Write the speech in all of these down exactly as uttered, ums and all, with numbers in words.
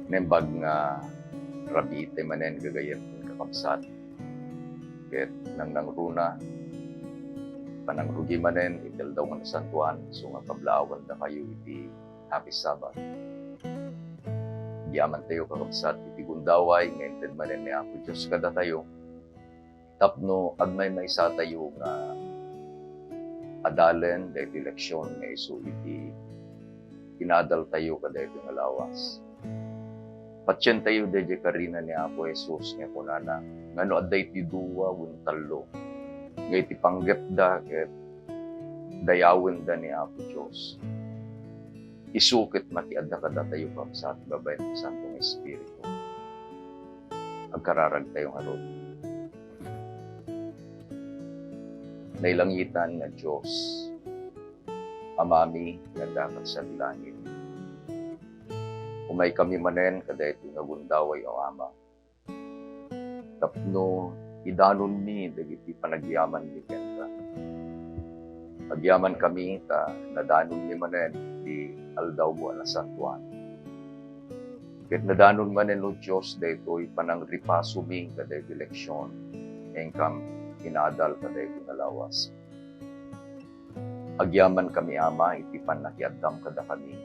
Naimbag nga rabii tay manen gagayyem ken kakabsat, ket nangnangruna, panangrugi manen iti aldaw nga nasantoan, isu nga kablaawandakayo iti Happy Sabbath. Agyamantayo, kakabsat, iti gundaway nga inted manen ni Apo Dios kadatayo, tapno agmaymaysatayo nga adalen daytoy leksion nga isu iti inadaltayo kadaytoy nga lawas. Patientayo daydiay karina ni Apo Jesus nga kunana nga no adda iti dua wenno tallo nga iti panggepda ket dayawenda ni Apo Dios, isu ket makiadda kadatayo, kakabsat, babaen ti Santo nga Espiritu. Agkararagtayo ngarud. Nailangitan nga Dios, Amami nga adda sadi langit, umaykami manen kadaytoy nga gundaway, O Ama, tapno idanonmi dagiti panagyamanmi kenka. Agyamankami ta nadanonmi manen ti aldawmo a nasantoan. Ket nadanon manen, O Dios, daytoy panangripasomi kadaytoy leksion nga inkam inadal kadaytoy nga lawas. Agyamankami, Ama, iti pannakiaddam kadakami,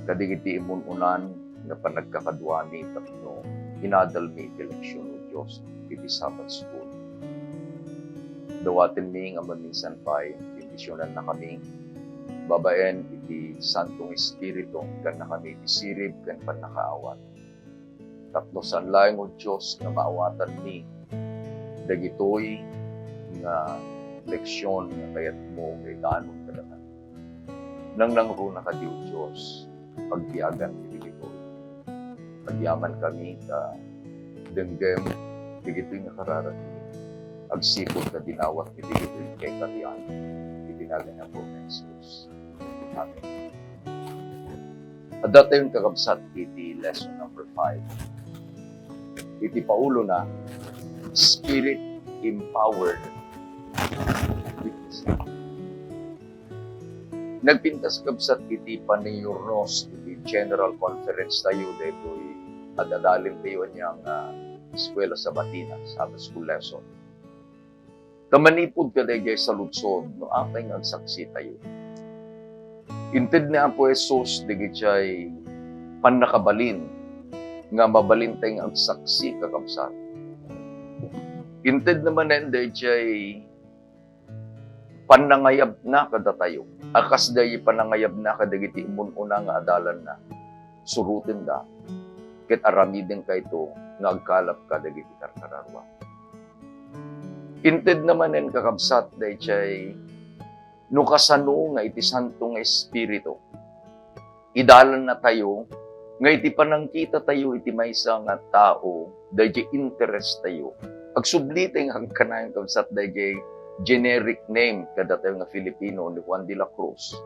kadagiti imun-unan nga panagkakaduami tapno inadalmi iti leksion, O Dios, iti Sabbath School. Dawatenmi nga maminsan pay bendisionannakami babaen iti Santo nga Espiritu, ikannakami iti sirib ken pannakaawat. Tapno saan laeng, O Dios, nga maawatanmi dagitoy nga leksion nga kayatmo nga idanon kadakami. Nangnangruna kadi, O Dios, pagbiagan ti dagitoy. Agyamankami ta denggem dagitoy nga kararagmi agsipud ta dinawatmi dagitoy nga kaikarian iti nagan ni Apo Jesus. Amen. Adda tayon, kakabsat, iti lesson number five. Iti paulona, Spirit Empowered Witness. Nagpintas, kabsat, iti panangiyurnos iti General Conference tayo daytoy ad-adalentayo ania nga Eskwela Sabatina, Sabbath School Lesson. Ta manipud kadaydiay saludsod no apay nga agsaksitayo. Inted ni Apo Jesus dagijay pannakabalin nga mabalintay nga agsaksi, kakabsat. Inted na manen daydiay pannangayabna kadatayo, a kas daydiay pannangayabna kadagiti imun-una nga adalanna. Surotenda ket aramidenkayto nga agkalap kadagiti karkararua. Inted na manen, kakabsat, daydiay no kasano nga iti Santo nga Espiritu idalannatayo nga iti panangkitatayo iti maysa nga tao, daydiay interestayo. Agsubli tay nga agkanayon, kabsat, daydiay generic name kadatayo nga Filipino ni Juan de la Cruz.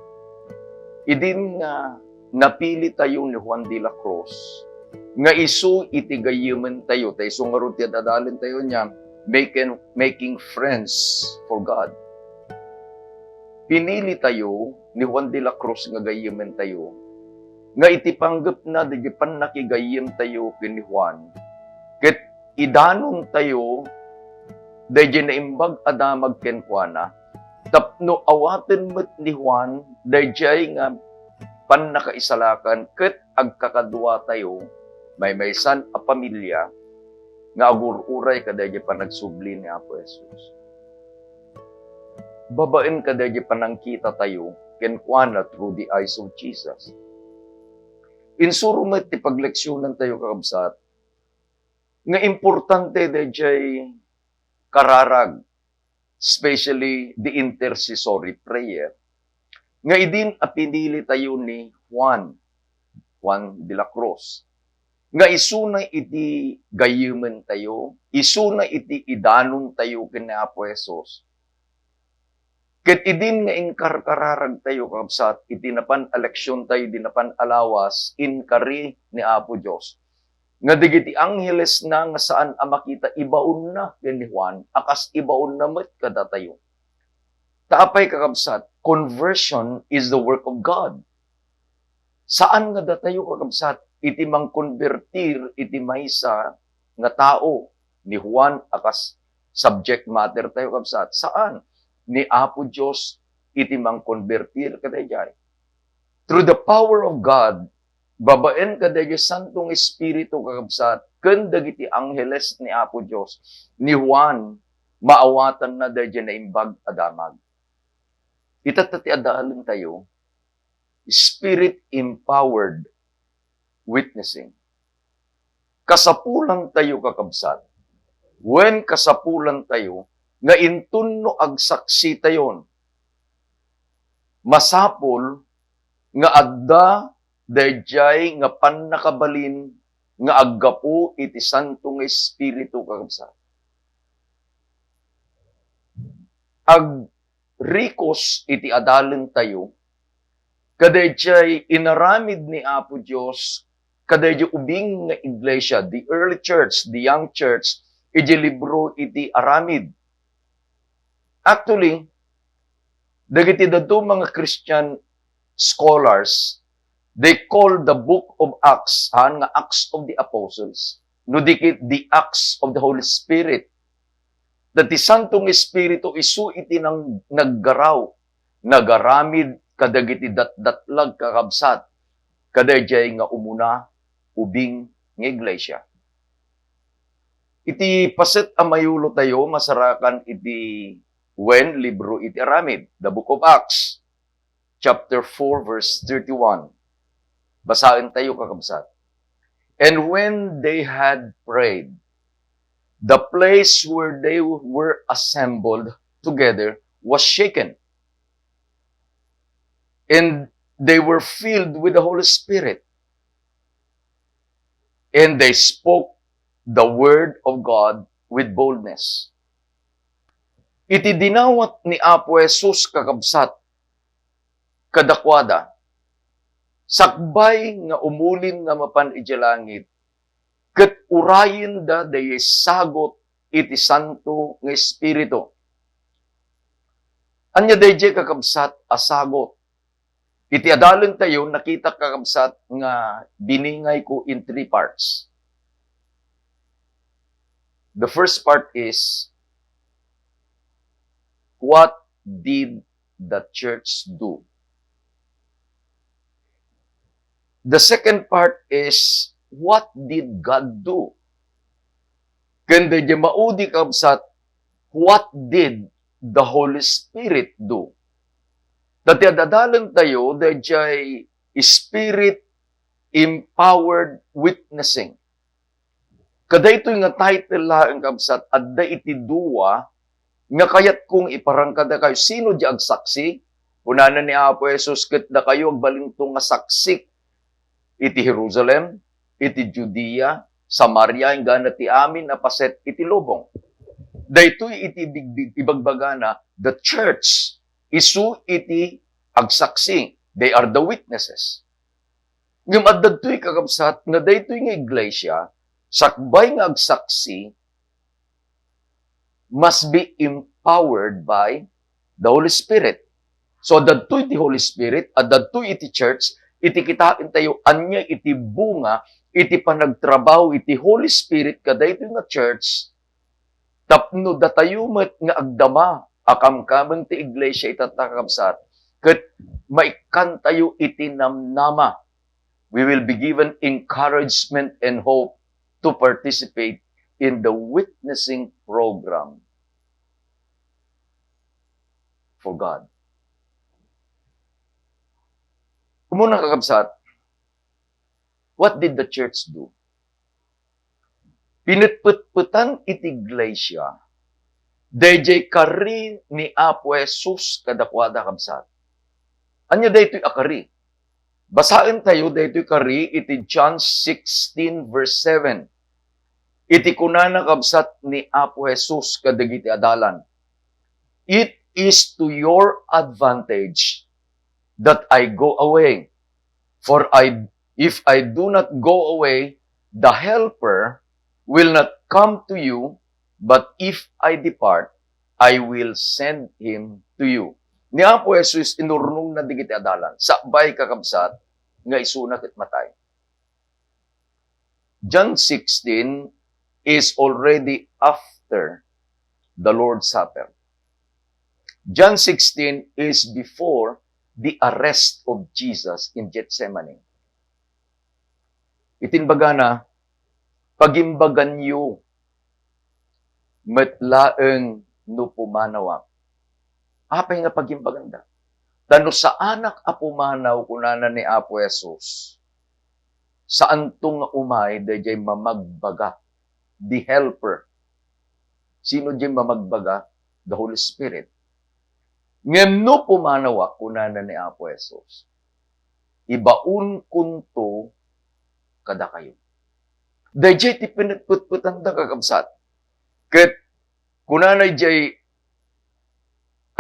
Idin nga napilitayo ni Juan de la Cruz nga isu iti gayyementayo, ta isu ngarud ti ad-adalentayo ania, making, making friends for God. Pinilitayo ni Juan de la Cruz nga gayyementayo, nga iti panggepna dagiti pannakigayyemtayo ken ni Juan, ket idanontayo daydiay naimbag a damag kenkuana, tapno awaten met ni Juan daydiay nga pannakaisalakan ket agkakaduatayo, maymaysan a pamilia, nga agur-uray kadaydiay panagsubli ni Apo Jesus. Babaen kadaydiay panangkitatayo kenkuana through the eyes of Jesus. Insuro met ti pagleksionantayo, kakabsat, nga importante daydiay kararag, especially the intercessory prayer, nga idin a pinilitayo ni Juan, Juan de la Cruz, nga isuna iti gayyementayo, isuna iti idanontayo ken ni Apo Jesus. Ket idin nga inkarkararagtayo, kabsat, iti napan a leksiontayo, iti napan a lawas, inkari ni Apo Dios nga dagiti anghelesna nga saan a makita, ibaonna ken ni Juan a kas ibaonna met kadatayo. Ta apay, kakabsat, conversion is the work of God. Saan nga datayo, kakabsat, iti mangkonbertir iti maysa nga tao ni Juan a kas subject matter tayo, kabsat. Saan. Ni Apo Dios iti mangkonbertir kadaydiay. Through the power of God, babaen kadaydiay Santo nga Espiritu, kakabsat, ken dagiti angheles ni Apo Dios, ni Juan, maawatanna daydiay naimbag a damag. Ita ta ti adalen tayo, spirit-empowered witnessing. Kasapulan tayo, kakabsat, wen kasapulan tayo nga inton no agsaksi tayon, masapul nga adda daydiay nga pannakabalin nga aggapu iti Santo nga Espiritu, kakabsat. Agrikos iti adalen tayo kadaydiay inaramid ni Apo Dios kadaydiay ubing nga iglesia, the early church, the young church, iti libro iti Aramid. Actually, dagiti dadduma nga Christian scholars, they call the book of Acts, haan nga Acts of the Apostles, no di ket the Acts of the Holy Spirit. Ta ti Santo nga Espiritu isu iti nang-, naggaraw, nagaramid kadagiti datdatlag, kakabsat, kadaydiay nga umuna ubing nga iglesia. Iti paset a mayulo tayo, masarakan iti wen libro iti Aramid, the book of Acts, chapter four, verse thirty-one. Basaen tayo, kakabsat. And when they had prayed, the place where they were assembled together was shaken, and they were filled with the Holy Spirit, and they spoke the word of God with boldness. Iti dinawat ni Apo Jesus, kakabsat, kadakuada, sakbay nga umulin nga mapan idiay langit, ket urayenda daydiay sagut iti Santo nga Espiritu. Ania daydiay, kakabsat, a sagut? Iti adalen tayo, nakita, kakabsat, nga biningay ko in three parts. The first part is, what did the church do? The second part is, what did God do? Ken daydiay maudi, kabsat, what did the Holy Spirit do? Ta ti adalen tayo, daydiay spirit-empowered witnessing. Kadaytoy nga title laeng, kabsat, adda iti dua nga kayat kong iparang kadakayo. Sino diay agsaksi? Kunana ni Apo Jesus, ket dakayo agbalinto nga saksik iti Jerusalem, iti Judea, Samaria, inggana ti amin a paset iti lubong. Daytoy iti big-, big-, ibagbagana, the church, isu iti agsaksi. They are the witnesses. Ngem adda daytoy, kakabsat, nga daytoy nga iglesia, sakbay nga agsaksi, must be empowered by the Holy Spirit. So, adda daytoy ti Holy Spirit, adda daytoy iti church, iti kitaen tayo, ania iti bunga, iti panagtrabaho iti Holy Spirit kadaytoy nga church, tapno datayo met nga agdama a kamkameng ti iglesia ita, kakabsat, ket maikkantayo iti namnama. We will be given encouragement and hope to participate in the witnessing program for God. Umuna, kakabsat, what did the church do? Pinetpetpetan iti iglesia daydiay kari ni Apo Jesus kadakuada, kabsat. Ania daytoy a kari? Basaen tayo daytoy kari iti John sixteen verse seven. Iti kunana, kabsat, ni Apo Jesus kadagiti adalan, "It is to your advantage that I go away. For I, if I do not go away, the Helper will not come to you, but if I depart, I will send him to you." Ni Apo Jesus, inurnongna dagiti adalan. Sakbay, kakabsat, nga isuna ket matay. John sixteen is already after the Lord's Supper. John sixteen is before the arrest of Jesus in Gethsemane. Iti imbagana, "Pagimbaganyo met laeng no pumanawak." Apay nga pagimbaganda? Ta no saanak a pumanaw, kunana ni Apo Jesus, saanto nga umay daydiay mamagbaga, the helper. Sino diay mamagbaga? The Holy Spirit. Ngem no pumanawak, kunana ni Apo Jesus, ibaonkonto kadakayo. Daydiay ti pinagputputanda, kakabsat. Ket kunana idiay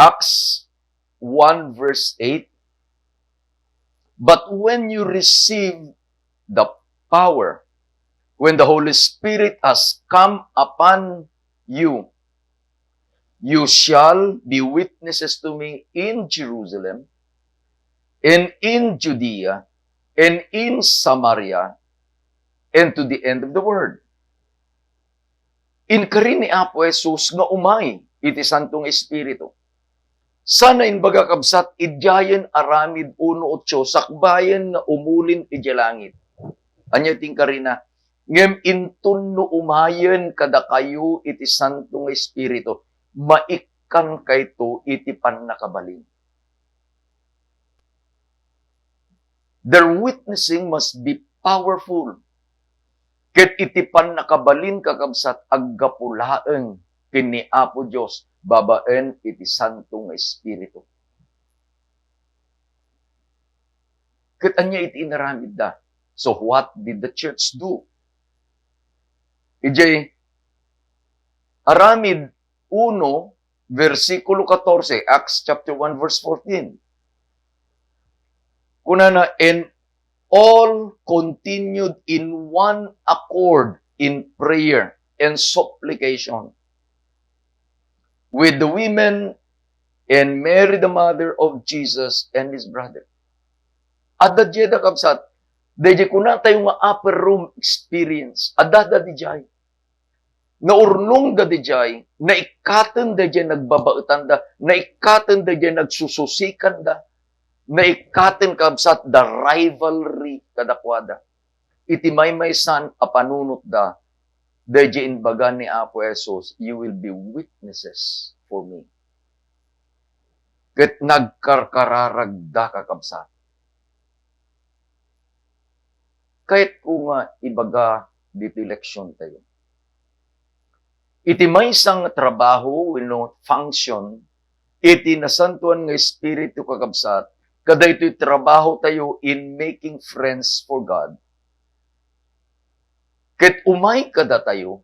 Acts one verse eight, "But when you receive the power, when the Holy Spirit has come upon you, you shall be witnesses to me in Jerusalem, and in Judea, and in Samaria, and to the end of the world." Inkari ni Apo Jesus nga umay iti Santo nga Espiritu. Sana imbaga, kabsat, idiayen aramid uno otso, sakbayen nga umulin idiay langit. Ania ti inkarina? "Ngem inton no umayen kadakayo iti Santo nga Espiritu, maikkankayto iti pannakabalin." Their witnessing must be powerful. Ket iti pannakabalin, kakabsat, aggapu laeng ken ni Apo Dios babaen iti Santo nga Espiritu. Ket ania iti inaramidda? So what did the church do? Idiay Aramid uno, bersikulo katorse, Acts chapter one, verse fourteen. Kunana, "And all continued in one accord in prayer and supplication with the women and Mary, the mother of Jesus, and his brother." Adda diay da, kabsat, daydiay kunatayo nga upper room experience. Adda da diay. Naurnongda diay, naikkaten diay nagbabaetanda, naikkaten diay nagsususikanda, naikkaten, kabsat, da rivalry kadakuada. Iti maymaysan a panunotda, daydiay imbaga ni Apo Jesus, "You will be witnesses for me." Ket nagkarkararagda, kakabsat. Kayatko nga ibaga ditoy leksiontayo. Iti maysa nga trabaho wenno function iti Nasantoan nga Espiritu, kakabsat, kadaytoy trabahotayo in making friends for God. Ket umay kadatayo,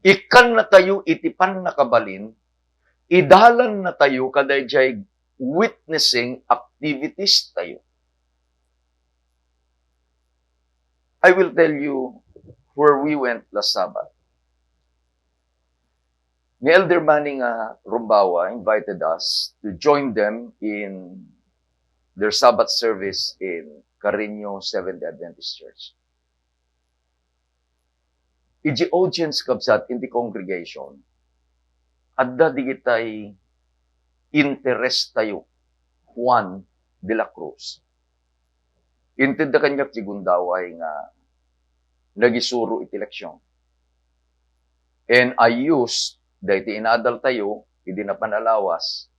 ikkannatayo iti pannakabalin, idalannatayo kadaydiay witnessing activities tayo. I will tell you where we went last Sabbath. Ni Elder Manny nga Rumbawa invited us to join them in their Sabbath service in Carreño Seventh-day Adventist Church. Iti audience, kabsat, iti congregation, adda digitay interest tayo, Juan de la Cruz. Intedda kaniak ti gundaway nga nagisuro iti leksion. And I used daytoy inadal tayo idi napan a lawas,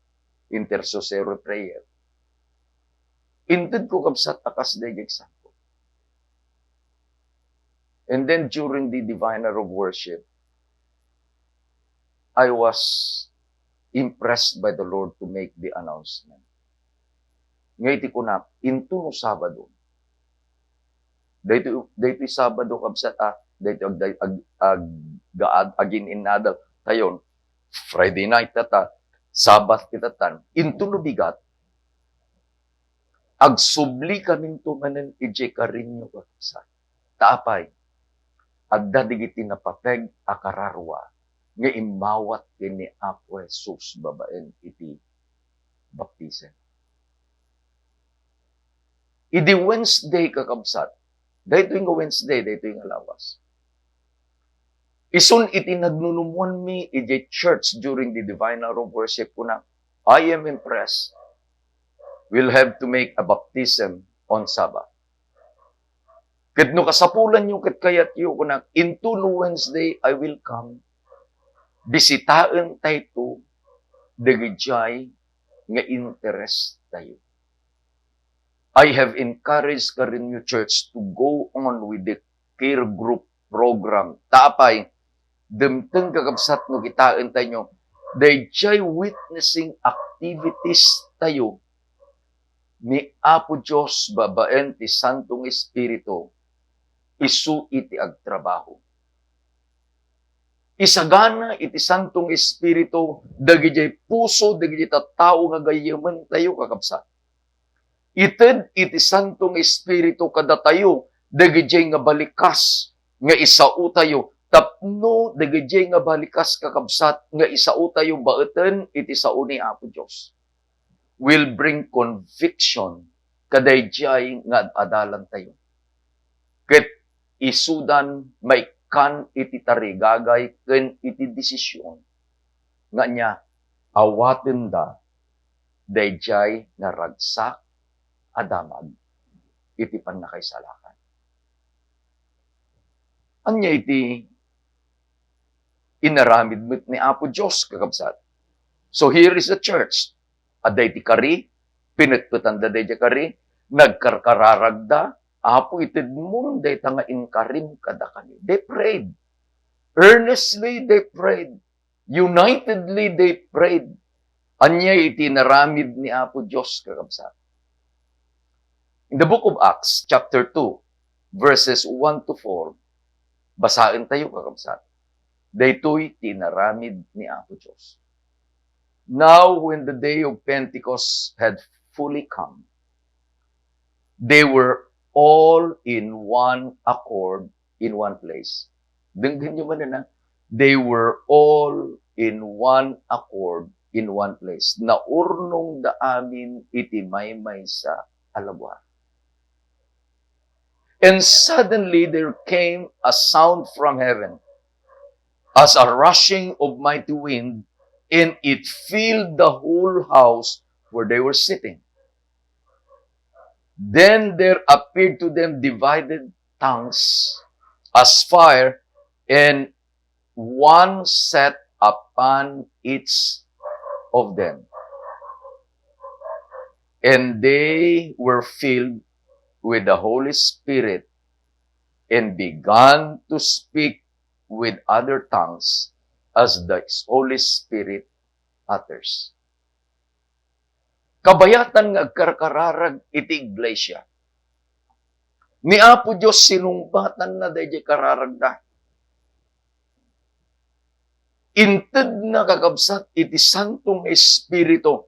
intercessory prayer. Intedko, kabsat, a kas daydiay example. And then during the divine hour of worship, I was impressed by the Lord to make the announcement. Nga iti kunak, intono Sabado. Daytoy, daytoy Sabado, kabsat, ah, daytoy ag-, ag-, ag-, gaat-, agin-inadal tayon. Friday night ta, Sabbath ti tattan. Intono bigat, agsubli kaminto manen idiay Carreño, kakabsat. Ta apay, adda digiti napateg a kararua nga immawat ken ni Apo Jesus babaen iti baptisem. Idi Wednesday, kakabsat, daytoy nga Wednesday, daytoy nga lawas. Isun iti nagnunumuanmi idiay church during the divine hour of worship, kuna, "I am impressed. We'll have to make a baptism on Sabbath." Ket no kasapulanyo ket kayatyo, kuna, "Into no Wednesday I will come." Bisitaentayto dagidiay nga interes tayo. I have encouraged Carino Church to go on with the care group program. Ta apay, dimteng, kakabsat, no kitaentayo, daydiay witnessing activities tayo ni Apo Dios babaen ti Santo nga Espiritu isu iti agtrabaho. Isagana iti Santo nga Espiritu dagidiay puso, dagidiay tattao nga gayyementayo, kakabsat. Ited iti Santo nga Espiritu kadatayo dagidiay nga balikas nga isaotayo, tapno dagidiay nga balikas, kakabsat, nga isaotayo baeten iti sao ni Apo Dios, will bring conviction kadaydiay nga ad-adalantayo. Ket isudan maikkan iti tarigagay ken iti desisyon nga ania, awatenda daydiay nga ragsak a damag iti pannakaisalakan. Ania iti inaramid met ni Apo Dios, kakabsat? So here is the church. Adda iti kari, pinetpetanda daydiay kari, nagkarkararagda, "Apo, itedmon dayta nga inkarim kadakami." They prayed. Earnestly they prayed. Unitedly they prayed. Ania iti inaramid ni Apo Dios, kakabsat? In the book of Acts, chapter two, verses one to four, basaentayo, kakabsat. Daytoy ti inaramid ni Apo Dios. Now, when the day of Pentecost had fully come, they were all in one accord in one place. Denggenyo manen, a, they were all in one accord in one place. Naurnongda amin iti maymaysa a labuar. And suddenly there came a sound from heaven as a rushing of mighty wind, and it filled the whole house where they were sitting. Then there appeared to them divided tongues as fire, and one sat upon each of them. And they were filled with the Holy Spirit and began to speak with other tongues as the Holy Spirit utters. Kabayatan nga agkarkararag iti iglesia. Ni Apo Dios, sinungbatanna daydiay kararagda. Intedna, kakabsat, iti Santo nga Espiritu.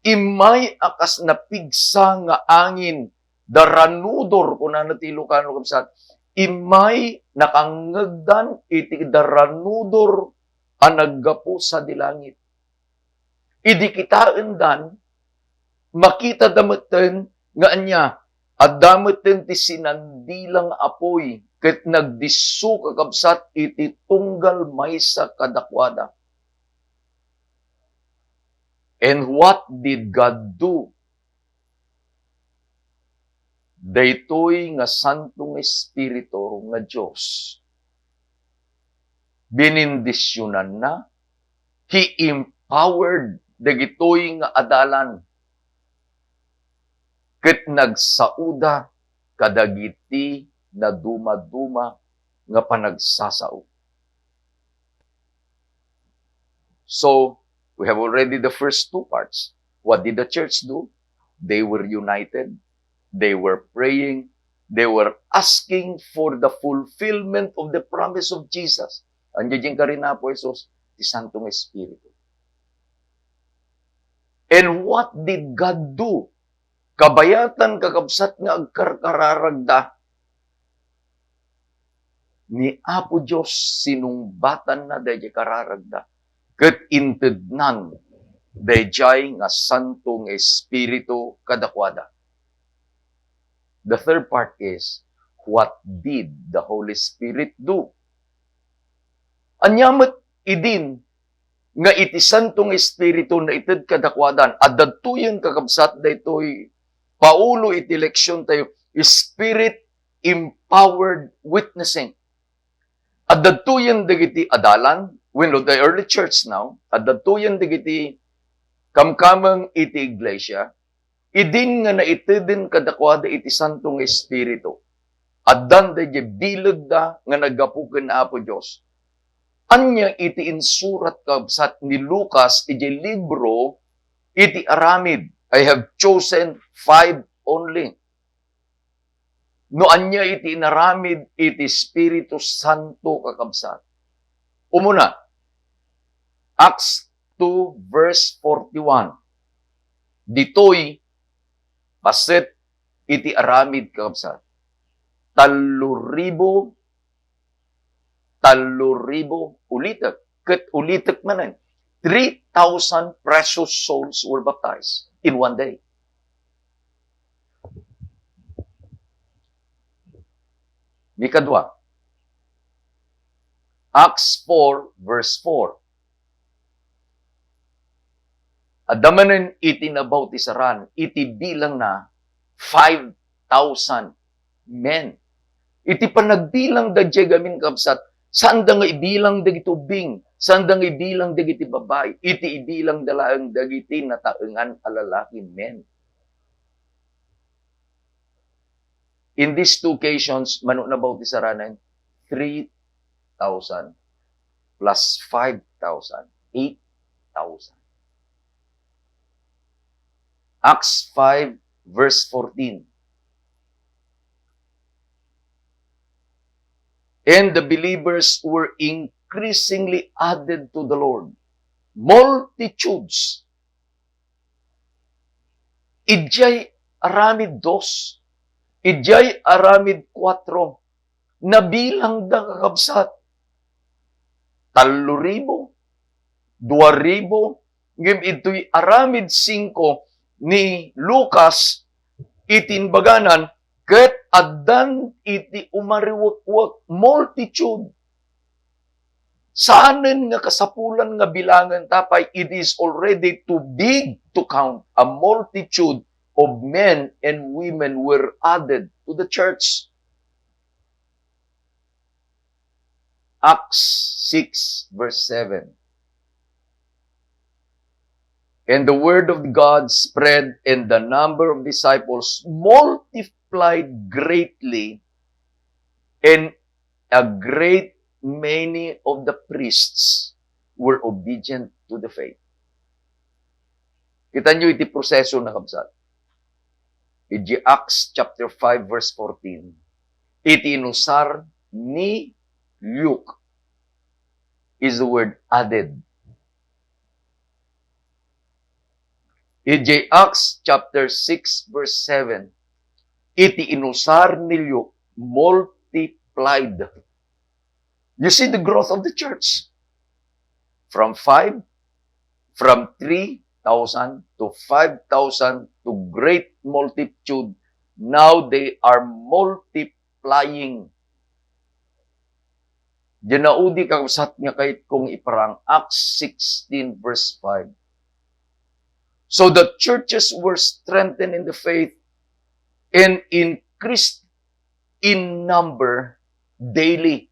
Immay a kas napigsa nga angin, daranudor, kunana ti Ilocano, kabsat. Immay nakangngegdan iti daranudor a naggapu sadi langit. Idi kitaendan, makitada metten nga ania, adda metten ti sinandila nga apuy ket nagdisso, kakabsat, iti tunggal maysa kadakuada. And what did God do? Daytoy nga Santo nga Espiritu nga Dios, binindisionanna, He empowered dagitoy nga adalan ket nagsaoda kadagiti nadumaduma nga panagsasao. So, we have already the first two parts. What did the church do? They were united. They were praying. They were asking for the fulfillment of the promise of Jesus. Ania diay inkari ni Apo Jesus? Ti Santo nga Espiritu. And what did God do? Kabayatan, kakabsat, nga agkarkararagda, ni Apo Dios sinungbatanna daydiay kararagda, ket intednan daydiay nga Santo nga Espiritu kadakuada. The third part is, what did the Holy Spirit do? Ania met idin nga iti Santo nga Espiritu naited kadakuada? Adda daytoyen, kakabsat, daytoy paulo iti leksion tayo, Spirit empowered witnessing. Adda daytoyen dagiti adalan, wenno the early church now, adda daytoyen dagiti kamkameng iti iglesia, idin nga naiteden kadakuada iti Santo nga Espiritu. Addan daydiay bilegda nga naggapu ken Apo Dios. Ania iti insurat, kabsat, ni Lucas idiay libro iti Aramid? "I have chosen five only." No ania iti inaramid iti Espiritu Santo, kakabsat. Umuna, Acts two verse forty-one. Ditoy, paset iti aramid, kakabsat. Tallo ribu, tallo ribu, ulitek, ket ulitek manen, three thousand precious souls were baptized in one day. Ikadua, Acts four verse four. Adda manen iti nabautisaran, iti bilangna, five thousand men. Iti panagbilang daydiay gamin, kabsat, saanda nga ibilang dagiti ubbing, saanda nga ibilang dagiti babbai, iti ibilangda laeng dagiti nataengan a lalaki, men. In these two occasions, mano nabautisaran, three thousand plus five thousand, eight thousand. Acts five verse fourteen. "And the believers were increasingly added to the Lord." Multitudes. Idiay aramid dos, idiay aramid kuatro, nabilangda, kakabsat, tallo ribu, dua ribu, ngem itoy aramid singko ni Lucas, iti imbaganan, ket addan iti umariwekwek, multitude. Saanen nga kasapulan nga bilangen, tapay it is already too big to count. A multitude of men and women were added to the church. Acts six verse seven. "And the word of God spread, and the number of disciples multiplied greatly, and a great many of the priests were obedient to the faith." Kita niyo iti proseso, kakabsat. Iti Acts chapter five verse fourteen, iti inusar ni Luke is the word added. Iti Acts chapter six verse seven, iti inusar ni Luke, multiplied. You see the growth of the church. From five, from three thousand to five thousand to great multitude. Now they are multiplying. Diay naudi, kakabsat, nga kayat kong iparang, Acts sixteen verse five. So the churches were strengthened in the faith and increased in number daily.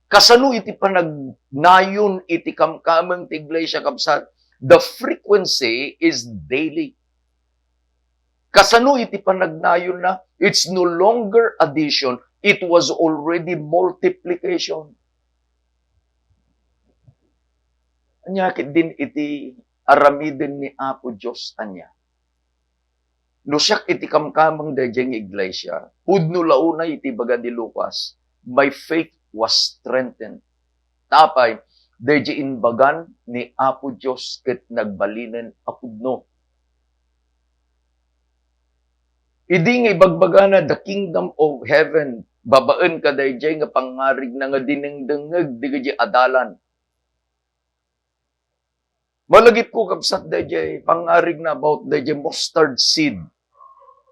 Kasano iti panagnayon iti kamkameng ti iglesia, kabsat? The frequency is daily. Kasano iti panagnayonna? It's no longer addition, it was already multiplication. Ania ketdin iti aramiden ni Apo Dios, ania? No siak iti kamkameng daydiay nga iglesia, pudno la unay iti ibaga ni Lucas, "My faith was strengthened." Tapay, daydiay imbagan ni Apo Dios ket nagbalinen a pudno. Idi nga ibagbagana, "The kingdom of heaven," babaen kadaydiay nga pangngarigna nga dinengdengngeg dagiti adalan. Malagipko, kabsat, daydiay pangngarigna about daydiay mustard seed.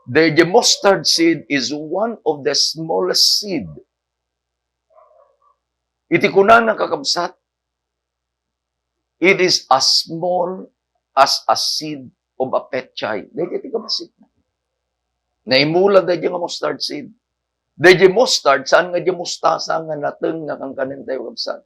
The, the mustard seed is one of the smallest seed. Iti kunana, kakabsat, it is as small as a seed of a petchay. Daydi ti kabassit na. Naimula daydi nga mustard seed. Daydi mustard, saan nga di mustasa nga nateng nga kankanen tayo, kabsat.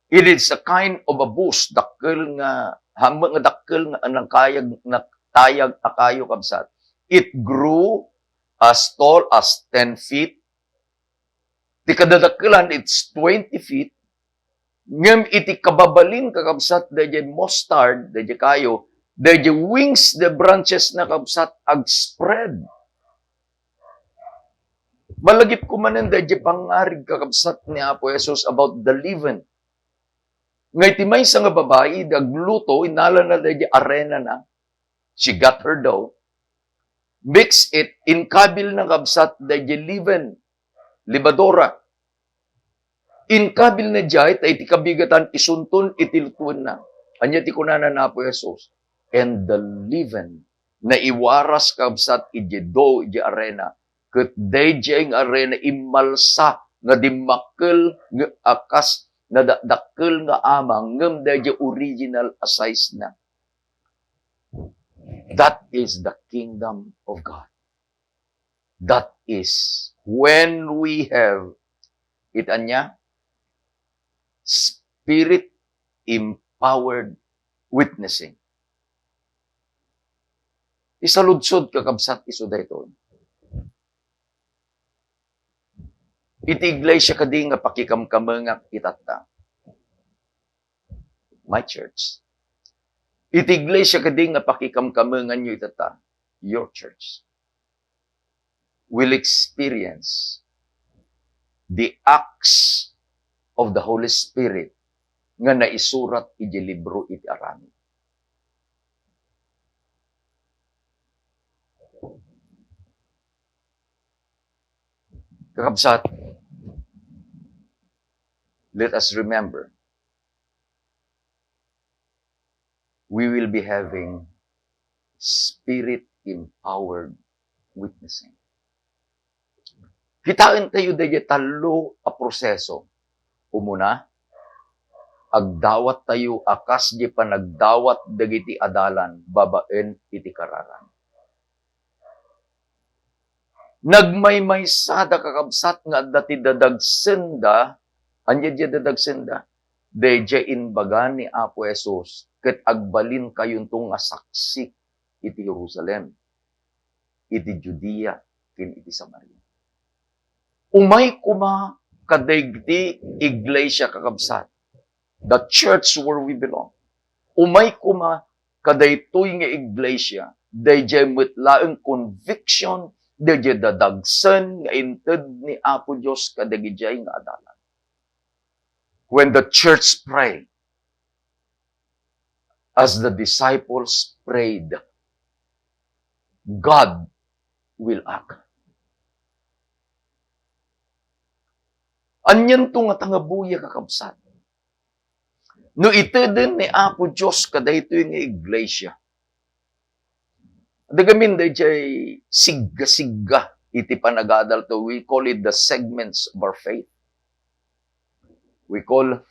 It is a kind of a bush, dakkel nga, hammo nga dakkel nga nagkayag, nagtayag a kayo, kabsat. It grew as tall as ten feet. Ti kadadakkelan, it's twenty feet. Ngem iti kababalin, kakabsat, daydi mustard, daydi kayo, daydi wings, the branches na, kabsat, agspread. Malagip ko manen daydi pangngarig, kakabsat, ni Apo Jesus about the leaven. Nga iti maysa nga babai, dagluto, inalana daydi arena na, she got her dough, mix it, inkabil na, kabsat, daydi leaven, lebadura. Inkabil na diay, ta iti kabigatan isunton iti lutuenna. Ania ti kunana ni Apo Jesus? And the leaven, naiwaras, kabsat, iti dough, iti arena. Ket daydiay nga arena immalsa nga dimmakkel nga a kas nadakdakkel nga amang, ngem daydiay original a size na. That is the kingdom of God. That is when we have it, ania? Spirit empowered witnessing. Isaludsod, kakabsat, isu daytoy. Iti iglesia kadi nga pakikamkamengak itatta? My church. Iti iglesia kadi nga pakikamkamenganyo itatta? Your church will experience the acts of the Holy Spirit nga naisurat iti libro iti Aramid. Kakabsat, let us remember, we will be having spirit-empowered witnessing. Kitaen tayo daydiay tallo a proseso. Umuna, agdawat tayo a kas di panagdawat dagiti adalan babaen iti kararan. Nagmaymaysada, kakabsat, nga adda ti dadagsenda. Ania diay dadagsenda? Daydiay imbaga ni Apo Jesus, ket agbalinkayo nga saksik iti Jerusalem, iti Judea, ken iti Samaria. Umay koma kadagiti iglesia, kakabsat, the church where we belong. Umay koma kadaytoy nga iglesia, daydiay met laeng conviction, daydiay dadagsen nga inted ni Apo Dios kadagidiay nga adalan. When the church pray, as the disciples prayed, God will act. Anianto nga tangabuya, kakabsat? No iteden ni Apo Dios kadaytoy nga iglesia, adda gamin daydiay sigga-sigga iti panagadalto. We call it the segments of our faith. We call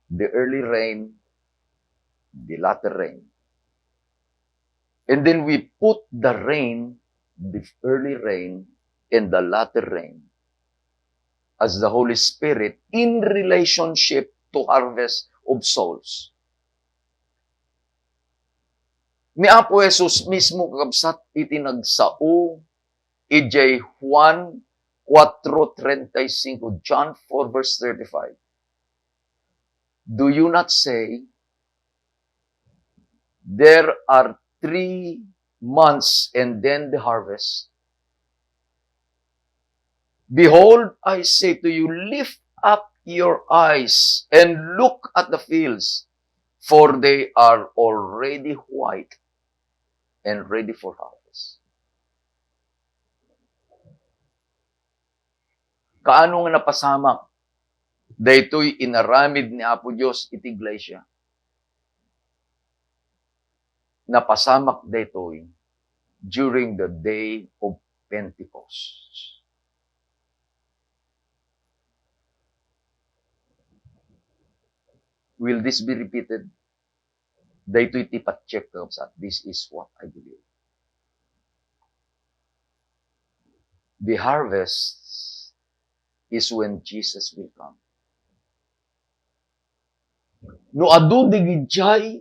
the early rain, the latter rain. And then we put the rain, the early rain, and the latter rain as the Holy Spirit in relationship to harvest of souls. Ni Apo Jesus mismo, kakabsat, iti nagsao idiay Juan cuatro treinta y cinco, John four verse thirty-five. Do you not say, "There are three months and then the harvest"? Behold, I say to you, lift up your eyes and look at the fields, for they are already white and ready for harvest. Kaano nga napasamak daytoy inaramid ni Apo Dios iti iglesia? Napasamak daytoy during the day of Pentecost. Will this be repeated? Daytoy ti pa-check, kakabsat. This is what I believe. The harvest is when Jesus will come. No adu dagidiay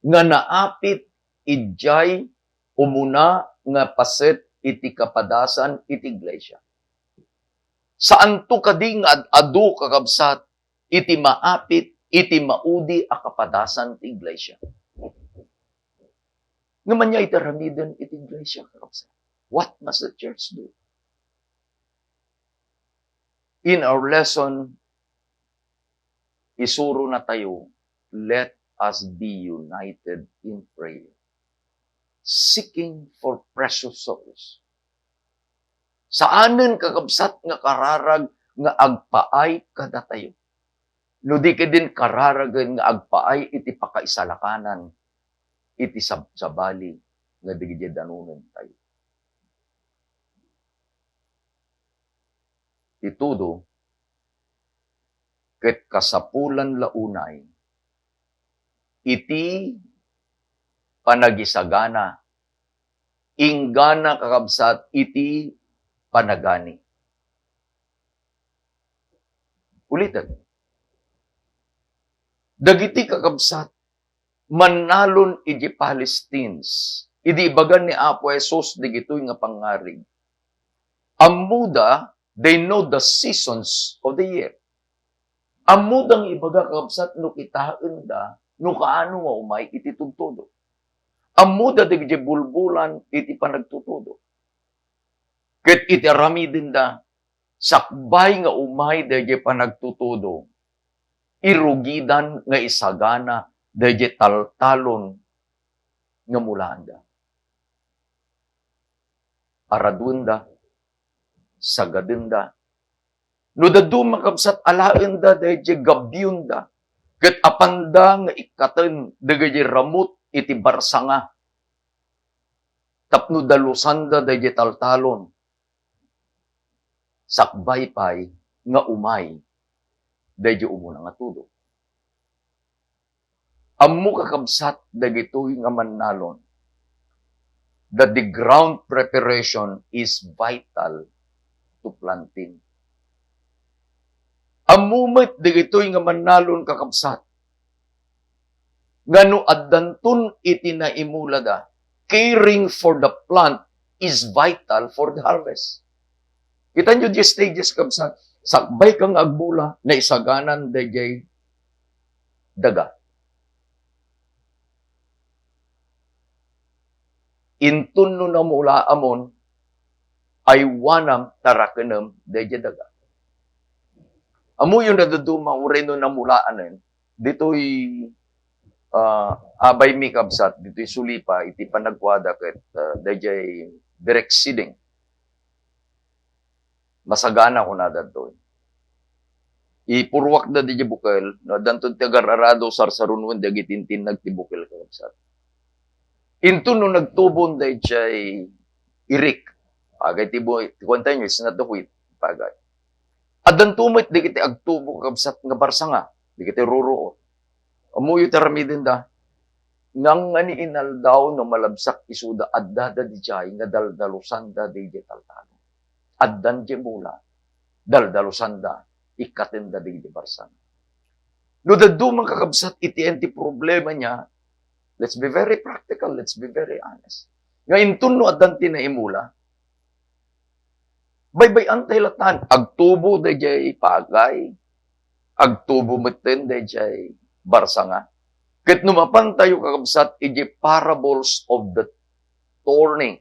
nga naapit idiay umuna nga paset iti kapadasan iti iglesia. Saanto kadi nga ad-adu, kakabsat, iti maapit, iti maudi a kapadasan ti iglesia. Ngem ania iti aramiden iti iglesia, kakabsat? What must the church do? In our lesson, isuro natayo, let us be united in prayer, seeking for precious souls. Saanen, kakabsat, nga kararag nga agpaay kadatayo. No di kadin kararagen nga agpaay iti pakaisalakanan iti sab-, sabali nga dagiti danonentayo. Ti tudo, ket kasapulan la unay iti panagisagana, inggana, kakabsat, iti panagani. Uliten. Dagiti kakabsat, mannalon iti Palestines, idi ibagan ni Apo Jesus dagitoy nga pangngarig. Ammoda, they know the seasons of the year. Ammoda nga ibaga, kakabsat, no kitaenda no kaano nga umay iti tudtudo. Ammoda dagiti bulbulan iti panagtutudo. Ket iti aramidenda, sakbay nga umay daydiay panagtutudo, irugidan nga isagana daydiay taltalon nga mulaanda. Araduenda, sagadenda. No dadduma, kakabsat, alaenda daydiay gabbionda, ket apanda nga ikkaten dagiti ramut iti barsanga tapno dalusanda daydiay taltalon. Sakbay pay nga umay daydiay umuna nga tudo. Ammo, kakabsat, dagitoy nga mannalon, that the ground preparation is vital to planting. Ammo met dagitoy nga mannalon, kakabsat, nga no addanton iti naimulada, caring for the plant is vital for the harvest. Kitaenyo diay stages, kabsat. Sakbay ka nga agmula, naisaganan daydiay daga. Inton no namulaamon, aywanam, tarakenem daydiay daga. Ammoyo no dadduma, uray no namulaanen, ditoy, ah, abay mi, kabsat, ditoy Sulipa, iti panagkuada ket, ah, daydiay direct seeding. Masagana, kunada ditoy. Ipurruakda daydiay bukel, no addanton ti agar-arado, sarsarunoen dagiti intinnag ti bukel, kakabsat. Inton no nagtubon daydiay irik, pagay ti bu-, ti kuantayo, it's not the wheat, pagay. Addanto met dagiti agtubo, kakabsat, nga barsanga, dagiti ruruot. Ammoyo ti aramidenda, ngangani inaldaw no malabsak isuda, addada daydiay nga daldalusanda daydiay taltalon. Addan diay mula, daldalusanda, ikkatenda dagiti barsanga. No dadduma, kakabsat, iti ayan ti problema niya, let's be very practical, let's be very honest. Nga inton no addan ti naimula, baybay-antay latta, agtubo daydiay pagay, agtubo metten daydiay barsanga. Ket no mapantayo, kakabsat, iti parables of the thorny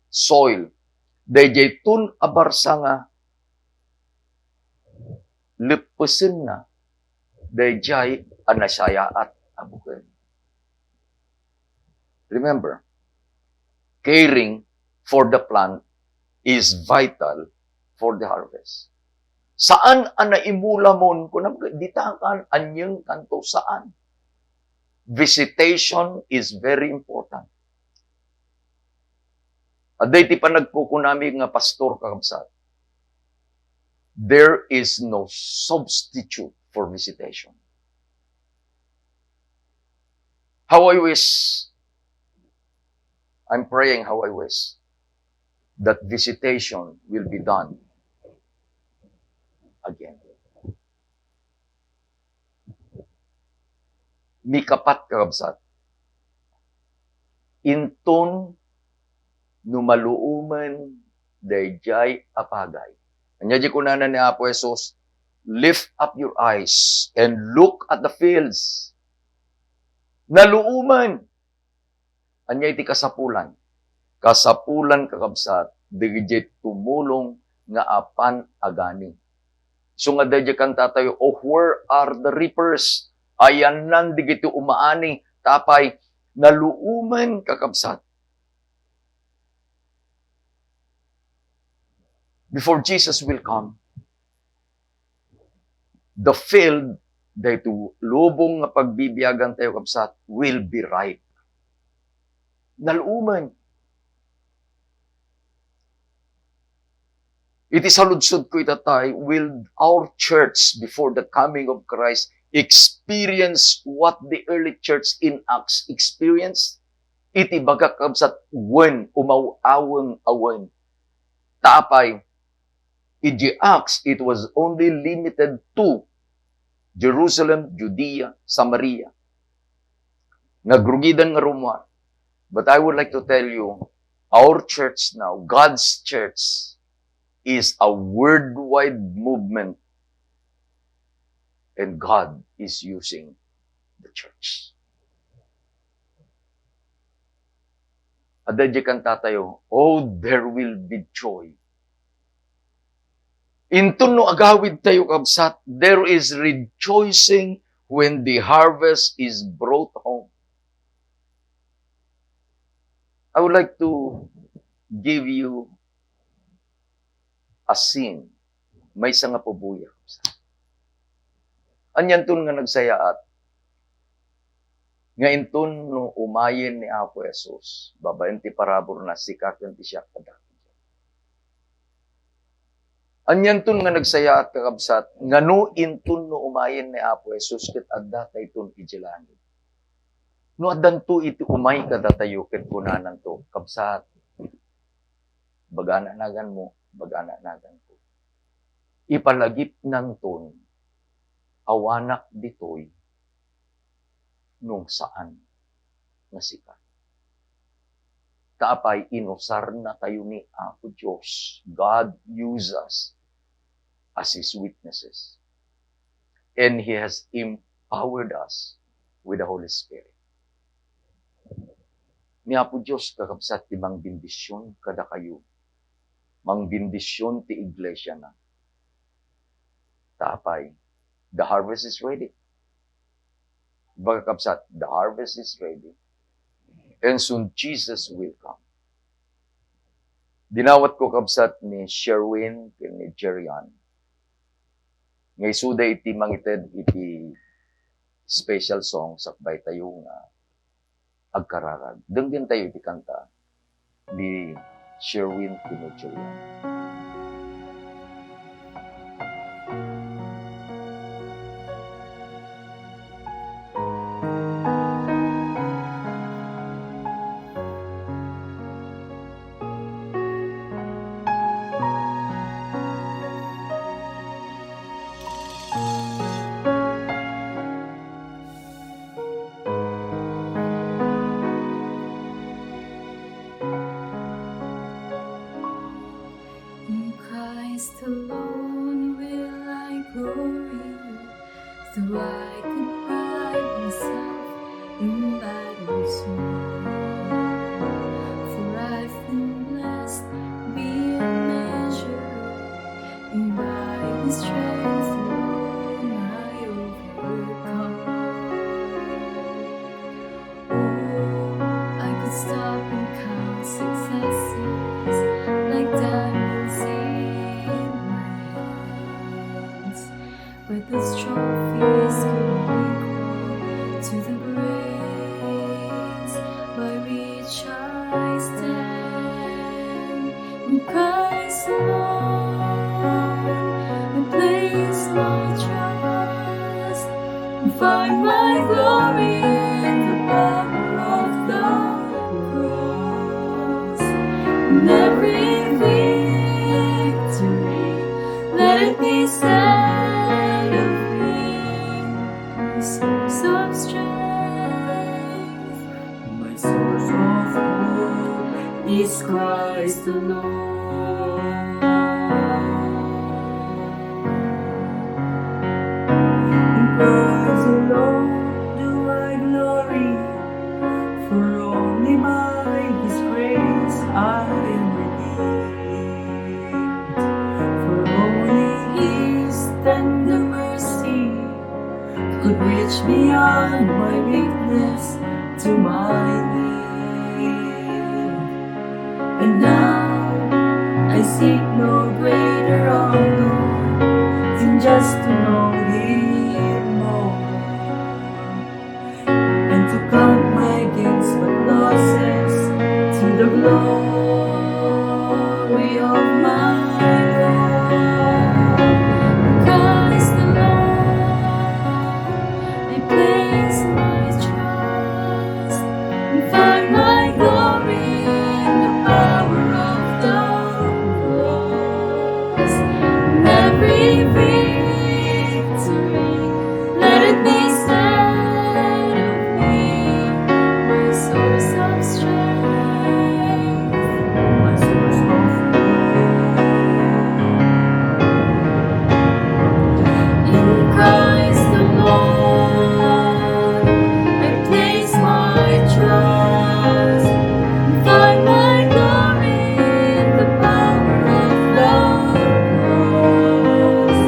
soil, daydiay ton a barsanga, leppesenna daydiay a nasayaat a bukel. Remember, caring for the plant is vital for the harvest. Saan a naimulamon, kunam, ditakan, anyeng kanto, saan. Visitation is very important. Adda iti panagkukunami nga pastor, kakabsat, there is no substitute for visitation. How I wish, I'm praying how I wish that visitation will be done again. Mikapat, kakabsat, inton no maluomen daydiay a pagay. Ania di kunana ni Apo Jesus, "Lift up your eyes and look at the fields." Naluomen. Ania iti kasapulan? Kasapulan, kakabsat, dagiti tumulong nga apan agani. Isu nga daydiay kantatayo, "Oh, where are the reapers?" Ayanna dagiti umaani, ta apay, naluomen, kakabsat. Before Jesus will come, the field, daytoy lubong nga pagbibiagantayo, kabsat, will be ripe. Naluomen. Iti saludsodko ita tay, will our church before the coming of Christ experience what the early church in Acts experienced? Iti bagak, kabsat, wen, umaw-aweng a wen. Ta apay, iti Acts, it was only limited to Jerusalem, Judea, Samaria. Nagrugidan nga rummuar. But I would like to tell you, our church now, God's church, is a worldwide movement, and God is using the church. Adda di kantatayo, "Oh, there will be joy." Inton no agawid tayo, kabsat, there is rejoicing when the harvest is brought home. I would like to give you a scene, maysa nga pubuya. Anianton nga nagsayaat nga inton no umayen ni Apo Jesus, babaen ti paraburna, "Sika ken ti siak adda." Anianton nga nagsayaat, kakabsat, nga no inton no umayen ni Apo Jesus ket adda tayton idiay langit. No addanto iti umay kadatayo ket kunananto, "Kabsat, bagana naganmo, bagana naganko. Ipalagipnanton awanak ditoy no saan nga sika." Ta apay, inusarnatayo ni Apo Dios. God use us as His witnesses. And He has empowered us with the Holy Spirit. Ni Apo Dios, kakabsat, ti mangbendision kadakayo. Mangbendision ti iglesia na. Ta apay, the harvest is ready. Baga, kabsat, the harvest is ready. And soon Jesus will come. Dinawat ko, kabsat, ni Sherwin ken ni Jerian nga isuda iti mangited iti special song sakbay tayo nga agkararag. Denggen tayo iti kanta ni Sherwin Pinocchio. In Christ alone, I place my trust and find my glory in the power of the cross. In every victory, let it be said of me, my source of strength, my source of hope is Christ alone. In Christ alone do I glory, for only by His grace I am redeemed. For only His tender mercy could reach beyond my weakness to my need. And now I seek no greater honor than just to know Him more and to count my gains but losses to the glory of my Lord. Christ alone, I place my trust and find my glory in the power of the cross. In every victory, let it be said of me, my source of strength, my source of hope. In Christ alone, I place my trust and find my glory in the power of the cross.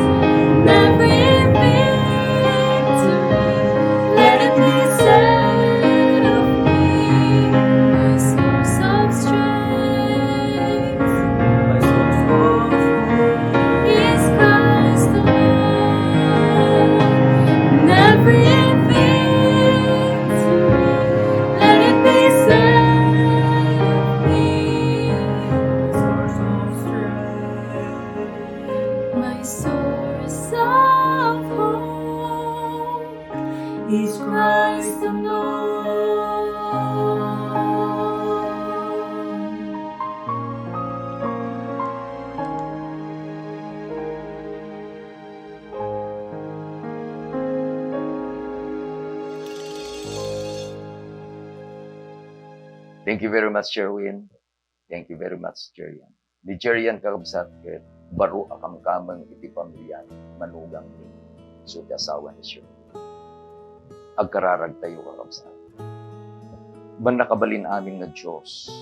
In every victory, let it be said of me, my source of strength, my source of hope is Christ alone. In every victory, let it be said of me, my source of strength, my source of hope is Christ alone. Thank you very much, Sherwin. Thank you very much, Jerian. Ni Jerian, kakabsat, ket baro a kamkameng iti pamiliana, manugang ni isu ti asawa ni Sherwin. Agkararagtayo, kakabsat. Mannakabalin-amin nga Dios,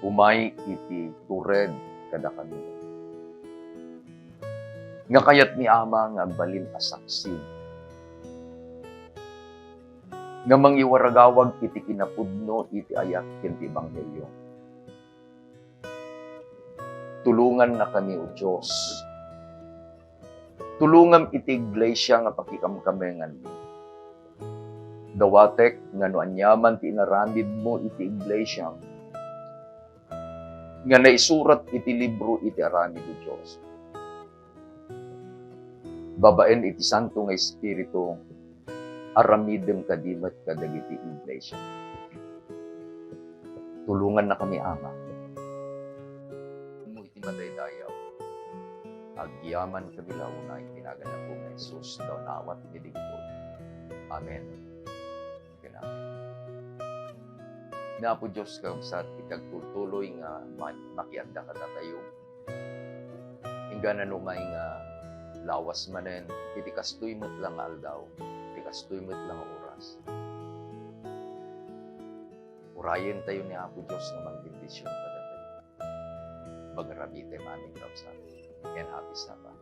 umay iti tured kadakami. Nga kayat ni Ama nga agbalin a saksi nga mangiwaragawag iti kinapudno iti ayat ken ti ebanghelio. Tulongannakami, O Dios. Tulongam iti iglesia nga pakikamkamenganmi. Dawatek nga no aniaman ti inaramidmo iti iglesiam, nga naisurat iti libro iti aramid, O Dios, babaen iti Santo nga Espiritu, aramidem kadi met kadagiti iglesia. Tulongannakami, Ama. Mo iti madaydayaw. Agyamankami la unay iti nagan ni Apo nga Jesus, dawnawat iti dagitoy. Amen. Ken amen. Ni Apo Dios, kakabsat, iti agtultuloy nga ma-, makiadda kadatayo. Inggana no umay nga lawas manen, iti kastoy met la nga aldaw, iti kastoy met la nga oras, urayentayo ni Apo Dios nga mangbendision kadatayo. Bagarabiten amin, kakabsat. Ken happy Sabbath.